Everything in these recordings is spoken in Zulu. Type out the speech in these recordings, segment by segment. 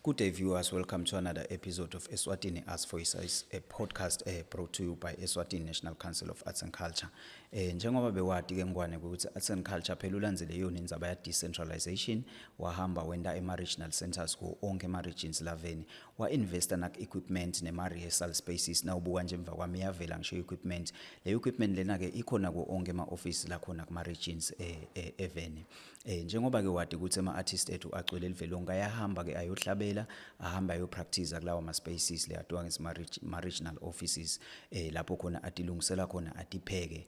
Good day, viewers. Welcome to another episode of Eswatini Arts Voices, a podcast brought to you by Eswatini National Council of Arts and Culture. Njengoba bewati ke ngwane ukuthi Arts and Culture phela ulandzele yona indzaba ya decentralization, wahamba wenda ema regional centers ku onke ema regions laveni, wa investa nak equipment nema rehearsal spaces. Nawubuka nje emva kwami iyavela ngisho equipment. Le equipment lena ke ikhona ku onke ema office la khona kuma regions eveni. Njengoba ke wadi ukuthi ama artist ethu agcwele live lonke, ayahamba ke ayohlabela, ahamba ayo practice kulawa ma spaces le athiwa ngesima ma regional offices, lapho khona atilungisela khona, atipheke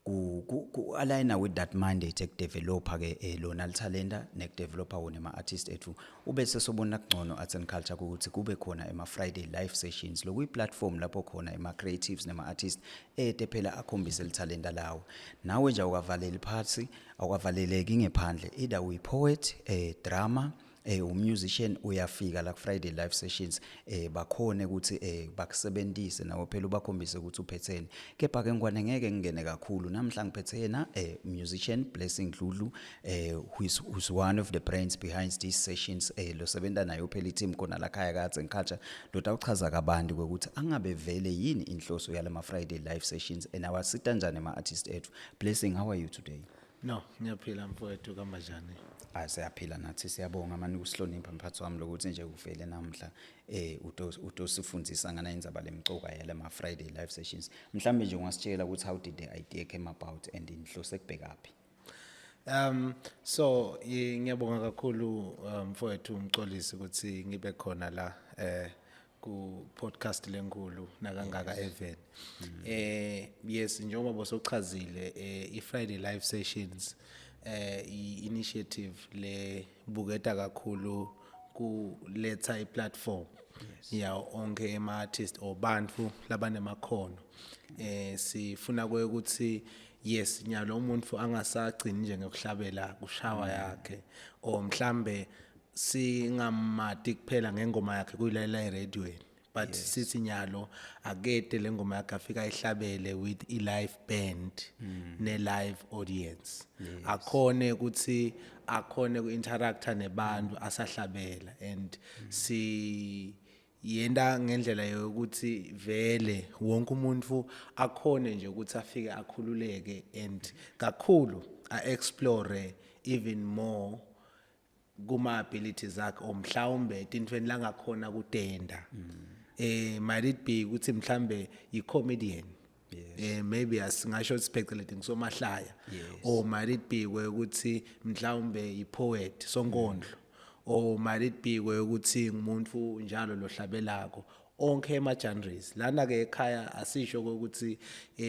ku align with that mandate ekudevelopa ke lona lithalenta nekudevelopa wona ema artist ethu. Ube sesobona kungcono Arts and Culture ukuthi kube khona ema Friday live sessions, lokuyi platform lapho khona ema creatives nema artists ete phela akhombise lithalenta lawo. Nawe nje awukavaleli phansi, awukavaleleki ngephandle, either uyi poet, drama, umusician, uyafika la ku Friday live sessions, bakhone ukuthi bakusebenzise nawe phela, ubakhombise ukuthi uphetheni. Kepha ke ngwane ngeke ngingene kakhulu namhla, ngiphethe yena musician Blessing Dludlu, who's one of the brains behind these sessions, lo sebenza nayo phela i-team khona la khaya ka Arts and Culture, lo tawuchaza kabanti ukuthi angabe vele yini inhloso yalama Friday live sessions and awasita kanjani ama artist ethu. Blessing, how are you today? No, ngiyaphila mfowethu, kanjani? Ah, siyaphila nathi, siyabonga mani ukusihlonipha mphathi wami lokuthi nje uvele namhla utosifundisa ngana indzaba lemcoka yalama Friday live sessions. Mhlambe nje ungasitshela ukuthi how did the idea came about and inhloso ekubhekaphi? So ngiyabonga kakhulu mfowethu Mxolisi ukuthi ngibe khona la ku podcast lenkulu nakangaka even. Yes, njengoba bosochazile, i Friday live sessions i initiative le buketa kakhulu kuletha i platform yawo onke ema artist or bantfu labanemakhono. Sifuna ukuthi yes, nyalo umuntu angasagcini nje ngekuhlabela kushawa yakhe or mhlambe singamati kuphela ngengoma yakhe kuyilalela eradioweni, but sithi nyalo akete le ngoma yakhe afika ayihlabele with i live band ne live audience, akhone ukuthi akhone ku-interacta nebantu asahlabela. And si yenta ngendlela yokuthi vele wonke umuntu akhone nje ukuthi afike akhululeke and kakhulu a-explore even more kuma abilities akhe or mhlawumbe tintweni langakhona kutenda. Might it be ukuthi mhlambe i comedian, maybe asingasho sipheceleti ngisomahlaya, or might it be ukuthi mhlawumbe i poet, sonkondlo, or might it be ukuthi ngumuntu njalo lohlabelako. Onke ema genres lana ke ekhaya, asisho ukuthi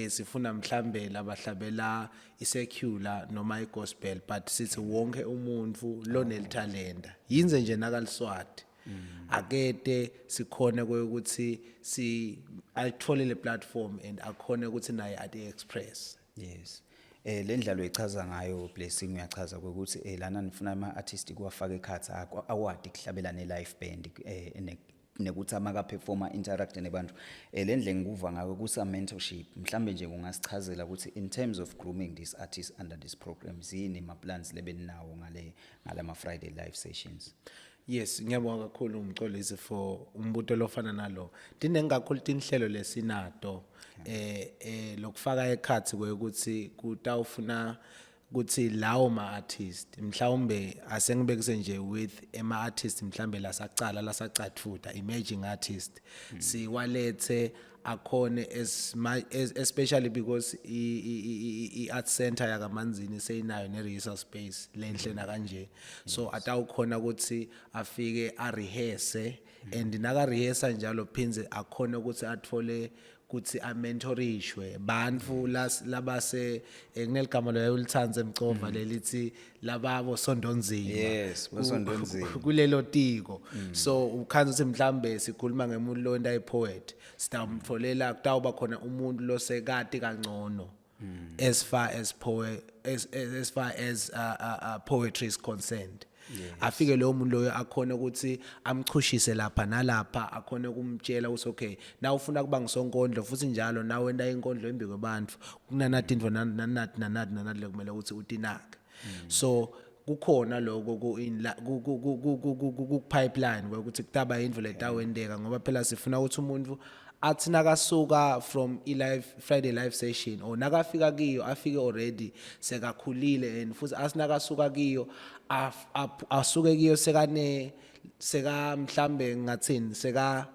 sifuna mhlambe labahlabela isecular noma igospel, but sithi wonke umuntu lonelithalenta, yinze nje nakaliswati, akete sikhone ukuthi si ayithole le platform and akhone ukuthi naye ati express. Yes. Le ndlela oyichaza ngayo Blessing, uyachaza ukuthi lana nifuna ama artist kuwafaka ekhatsi awadi kuhlabela ne live band nekuthi amaka performer interact nebantu. Le ndlela ngikuva ngayo kusa mentorship. Mhlambe nje ungasichazela ukuthi in terms of grooming these artists under this program, zini ma plans lebenawo ngalama Friday live sessions? Yes, ngiyabonga kakhulu Mxolisi for umbuto lofana nalo. Tinengi kakhulu tinhlelo lesinato lokufaka ekhatsi kwekuthi kutawufuna ukuthi lawo ma artist, mhlawumbe asengibekise nje with ema artist mhlambe lasacala, lasacatfuta, emerging artist, siwalethe akhone as especially because i art center yakaManzini seyinayo ne rehearsal space lenhle na kanje, so atawukhona ukuthi afike a rehearse and naka rehearse njalo phinze akhone ukuthi athole kuthi amentorishwe bantfu labase kuneligama loyo ulithandze emcova lelithi lababo sondonzima. Yes, bosondonzima. Kulelo tiko. So ukhanza ukuthi mhlambe sikhuluma ngemuntu lo enta ipoet, sitawumtfolela, kutawuba khona umuntu losekati kangcono as far as poetry is concerned. Afike loyo muntu loyo akhona ukuthi amchushise lapha nalapha, akhona ukumtshela ukuthi okay, na ufuna kuba ngisonkondlo futhi njalo nawe wenta inkondlo embi kwebantu, kunanathi intfo nanati nanati nanati lekumele ukuthi utinake. So Kukhona lokho ku in la ku ku ku ku ku ku- ku pipeline ukuthi kutaba indlu letawendeka, ngoba phela sifuna ukuthi umuntu athi nakasuka from i live Friday live session or nakafika kiyo, afike already sekakhulile, and futhi asinakasuka kiyo asuke kiyo sekane seka mhlambe ngathini, seka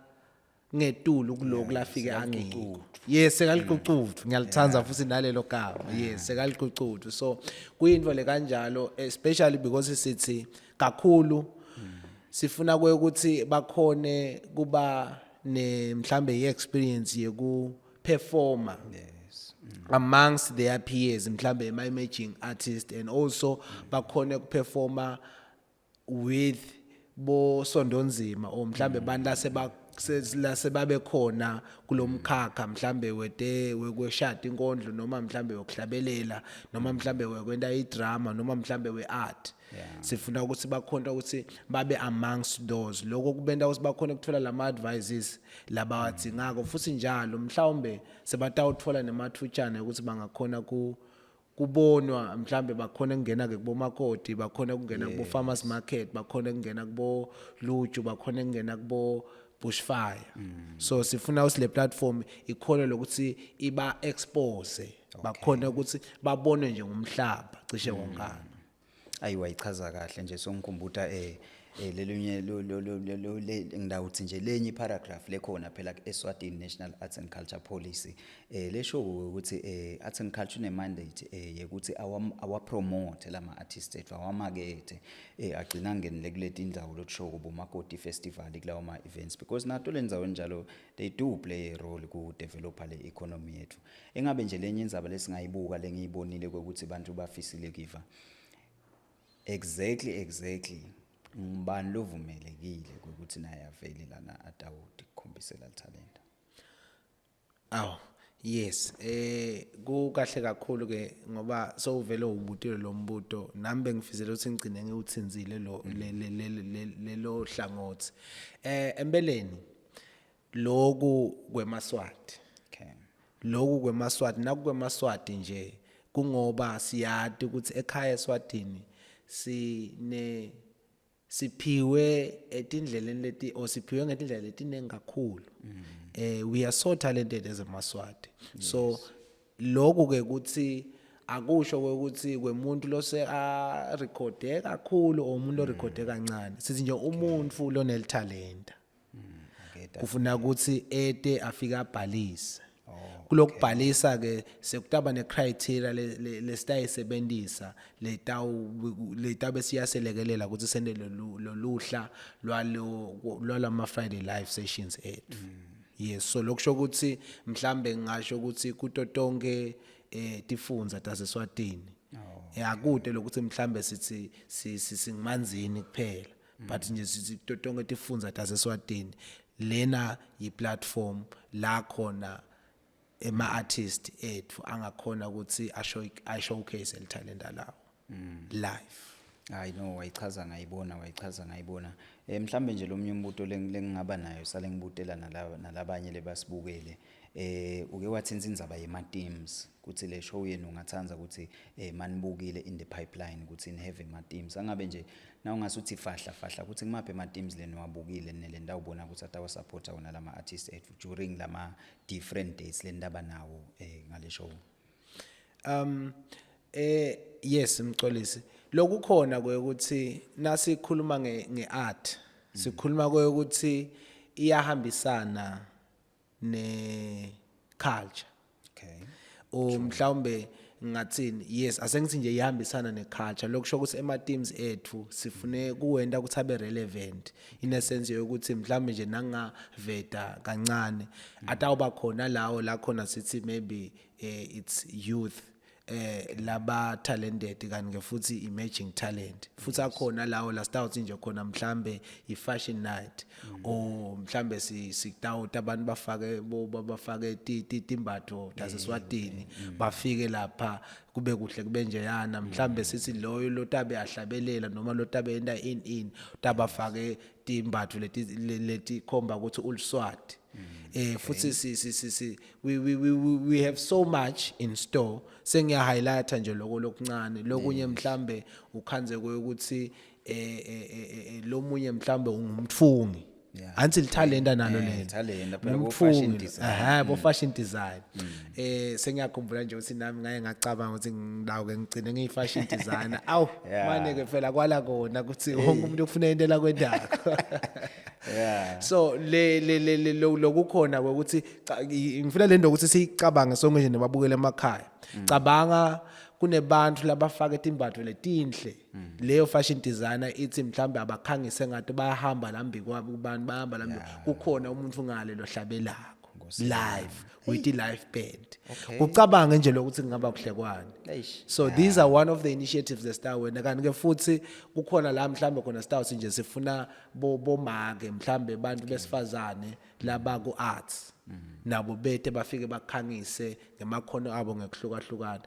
ngetulu kuloku lafike angekho. Yes, sekalicucuthu, ngiyalithanda futhi nalelo gama. Yes, sekalicucuthu. So kuyinto le kanjalo, especially because sithi kakhulu sifuna ukuthi bakhone kuba ne mhlambe i-experience yeku performa amongst their peers, mhlambe ema emerging artist, and also bakhone ukuperforma with bo Sondonzima or mhlambe bantu laseba lasebabe khona kulomkhakha, mhlambe wete wekweshada inkondlo, noma mhlambe wokuhlabelela, noma mhlambe wekwenta idrama, noma mhlambe weart. Sifuna ukuthi bakhona ukuthi babe amongst those, lokho kubenta ukuthi bakhona ukuthola lama advices labawadingako, futhi njalo mhlawumbe sebatawuthola nemathutshana ukuthi bangakhona ku kubonwa, mhlambe bakhona ukungena ke kubomakoti, bakhona ukungena kubo farmers market, bakhona ukungena kubo Luju, bakhona ukungena kubo Bushfire. So sifuna ukuthi le platform ikhona lokuthi iba expose, bakhona ukuthi babone nje ngumhlaba cishe wonkana. Ayi, wayichaza kahle nje. Songikhumbuta lelunye lo lo lo lo- lo le ngidawuthi nje lenye paragraph lekhona phela ku-Eswatini National Arts and Culture Policy, lesho ukuthi Arts and Culture une mandate yekuthi awa promote lama artists ethu, awamakethe, agcina ngenile kuleti indzawo lokusho kubo Makoti Festival, kulawo ma events, because nato lendzawo njalo they do play a role ku developer le economy yethu. Engabe nje lenye indzaba lesingayibuka lengiyibonile kwekuthi bantu bafisile kiva exactly ngubani lovumelekile ukuthi naye avele lana atawuti kukhombisela talent? Aw, yes, kukahle kakhulu ke ngoba sowuvele ubutile lo mbuto, nami bengifisela ukuthi ngigcine ngiwuthinzile lo lelo hlangothi. Empeleni loku kwemaswati, loku kwemaswati, nakuKwemaswati nje, kungoba siyati ukuthi ekhaya eSwatini sine siphiwe etindleleni leti or siphiwe ngetindlela letiningi kakhulu. We are so talented as amaSwati. So lokhu ke kuthi akusho ukuthi kwemuntu lose a recorde kakhulu or umuntu orecorde kancane. Sithi nje umuntu loneltalenta kufuna ukuthi ete afike abhalise. Kulokubhalisa ke sekutaba necriteria lesitayisebenzisa letawu letabe siyaselekelela ukuthi sende loluhla lwalo lwalama Friday live sessions ethu. Yes, so lokusho ukuthi mhlambe ngingasho ukuthi kuto tonke tifundza taseSwatini, akude lokuthi mhlambe sithi singumanzini kuphela, but nje sithi kuto tonke tifundza taseSwatini lena yi-platform la khona ema artist ethu angakhona ukuthi asho showcase talent lawo live. Hayi no, wayichaza ngayibona, wayichaza ngayibona. Mhlambe nje lomnye umbuto lengingaba nayo sale ngibutela nalabanye lebasibukele. Uke wathinta indzaba yema teams kuthi le show yenu ungathanza ukuthi manibukile in the pipeline ukuthi ni have ema teams. Angabe nje na ungasuthi fahla fahla ukuthi ngimaphi ema teams lenu wabukile nele ndawo ubona ukuthi atawa supporta wona lama artists ethu during lama different dates lendaba nawo ngale show? Yes, Mxolisi, lokukhona kwekuthi nasikhuluma ngeart, sikhuluma kwekuthi iyahambisana ne culture o mhlawumbe ngathini. Yes, asengithi nje ihambisana neculture, lokusho ukuthi ema teams ethu sifune kuwenta ukuthi abe relevant in a sense yokuthi mhlawumbe nje nangaveda kancane atawuba khona lawo la khona sithi maybe it's youth laba talented, kanti ke futhi emerging talent, futhi akhona lawo la start nje khona mhlambe i fashion night or mhlambe si sikutawuta abantu bafake timbatho taseSwatini bafike lapha. Kube kuhle, kube njeyana. Mhlambe sithi loyo lotabe ahlabelela noma lotabe enta in tabafake timbatfo leti letikhomba ukuthi uliswati. Futhi si we have so much in store. Sengiya highlighta nje lokho lokuncane. Lokunye mhlambe ukhanze ukuthi lomunye mhlambe ungumtfungi. Anti lithalenta nalo lelo. Talenta phela, bo fashion Ngumtfungi. design. Ehhe, bo fashion design. Sengiyakhumbula nje ukuthi nami ngaye ngacabanga ukuthi ngilawo ke ngigcine ngiyi fashion designer. Aw, manje ke phela kwala kona ukuthi wonke umuntu ufuna into la kwendakho. So le lokukhona ukuthi ngifuna le nto ukuthi siyicabange sonke nje nababukele emakhaya. Cabanga kunebantu labafaka timbatfo letinhle. Leyo fashion designer ithi mhlambe abakhangise ngathi bayahamba lambi kwabo kubantu, bayahamba lambi, kukhona umuntu ngale lohlabelako live with the live band. Kucabange nje lokuthi kungaba kuhle kwani. Eish. So these are one of the initiatives that wena. Kanti ke futhi kukhona la mhlambe khona sitawuthi nje sifuna bomake mhlambe abantu besifazane laba ku arts nabo bethe bafike bakhangise ngemakhono abo ngekuhlukahlukana.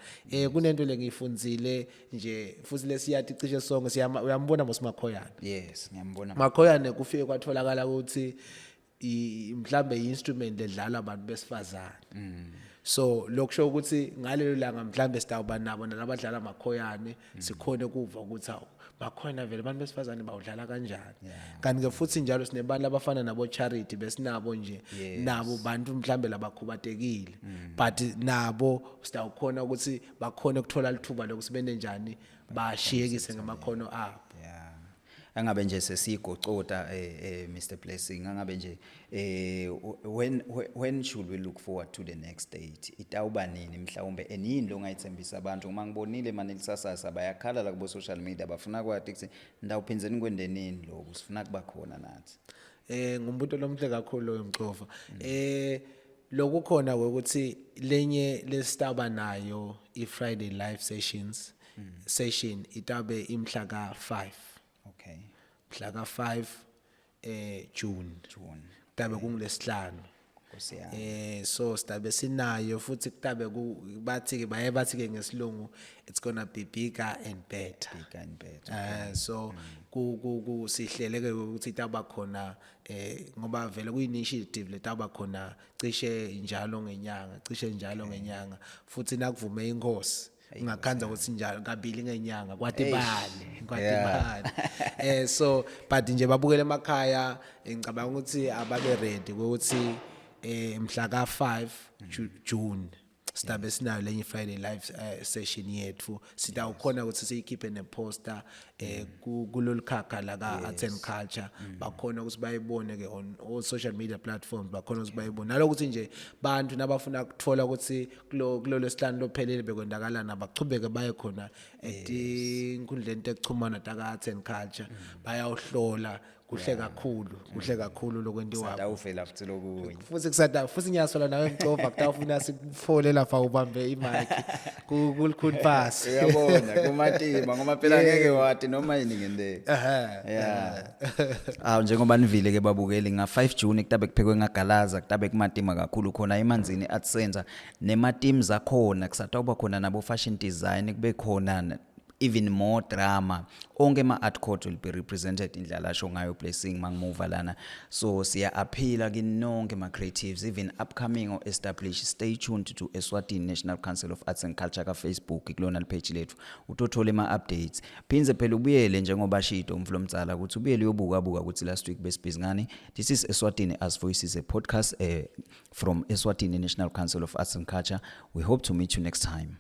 Kunento lengiyifundzile nje futhi lesiyathi cishe sonke uyambona mos Makhoyane? Yes, ngiyambona. Makhoyane kufike kwatholakala ukuthi mhlambe i-instrument ledlalwa abantu besifazane. So lokusho ukuthi ngalelo langa mhlambe sitawuba nabo nalabadlala makhoyane, sikhone kuva ukuthi awu, makhoyane vele abantu besifazane bawudlala kanjani. Kanti ke futhi njalo sinebantu abafana nabo Charity besinabo nje, nabo bantu mhlambe labakhubatekile, but nabo sitawukhona ukuthi bakhone ukuthola lithuba lokuthi bene njani bashiyekise ngamakhono abo. Yeah. Angabe nje sesiyigocota, Mr Blessing, angabe nje when should we look forward to the next date? Itawuba nini mhlawumbe, enini lo ngayithembisa abantu? Uma ngibonile manje lisasasa bayakhala la kubo social media, bafuna kwathi ukuthi ndawuphindzeni kwende nini lokhu, sifuna kuba khona nathi. Ngumbuto lomhle kakhulu loyo, Mxova. Lokukhona ukuthi lenye lesitaba nayo iFriday live session itabe imhla ka5. Mhla ka5 June. June. Kutabe kungulesihlanu. Nkosi yami. So sitabe sinayo futhi kutabe ku bathi ke baye bathi ke ngesilungu it's going to be bigger and better. Bigger and better. So ku sihlele ke ukuthi itaba khona ngoba vele kuyi initiative letaba khona cishe njalo ngenyanga, cishe njalo ngenyanga. Futhi nakuvume inkosi ngakhanza ukuthi njalo kabili ngenyanga, kwathi bani, kwathi bani. So but nje babukele emakhaya, ngicabanga ukuthi ababe ready ukuthi mhla ka5 June sitabe sinayo lenye Friday live session yethu. Sitawukhona ukuthi siyikhiphe neposter kulolu khakha la ka Arts and Culture, bakhona ukuthi bayibone ke on all social media platforms, bakhona ukuthi bayibone nalokuthi nje bantu nabafuna ukuthola ukuthi kulo lesihlanu lophelele bekwendakalana, bachubeke baye khona etinkundleni tekuchumana taka Arts and Culture, bayawuhlola kuhle kakhulu, kuhle kakhulu lokwentiwa. Satawufela futhi lokunye. Futhi kusada futhi ngiyasola nawe Mcova, kutawufuna sikufole lapha ubambe imic kulikhuni phasi. Uyabona kumatima ngoba phela ngeke wathi noma yini ngenteka. Yeah. Awu, njengoba nivile ke babukeli, nga 5 June kutabe kuphekwe ngagalaza, kutabe kumatima kakhulu khona emanzini Art Center nema teams akhona, kusatawuba khona nabo fashion design, kube khona even more drama. Onke ama art court will be represented indlela asho ngayo Blessing mangimuva lana. So siya appeal kini nonke ma creatives, even upcoming or established, stay tuned to Eswatini National Council of Arts and Culture ka Facebook, kulona page lethu utothola ama updates. Phinze phela ubuyele njengoba shito umflomtsala ukuthi ubuyele uyobuka buka ukuthi last week besibhizi ngani. This is Eswatini As Voices, a podcast from Eswatini National Council of Arts and Culture. We hope to meet you next time.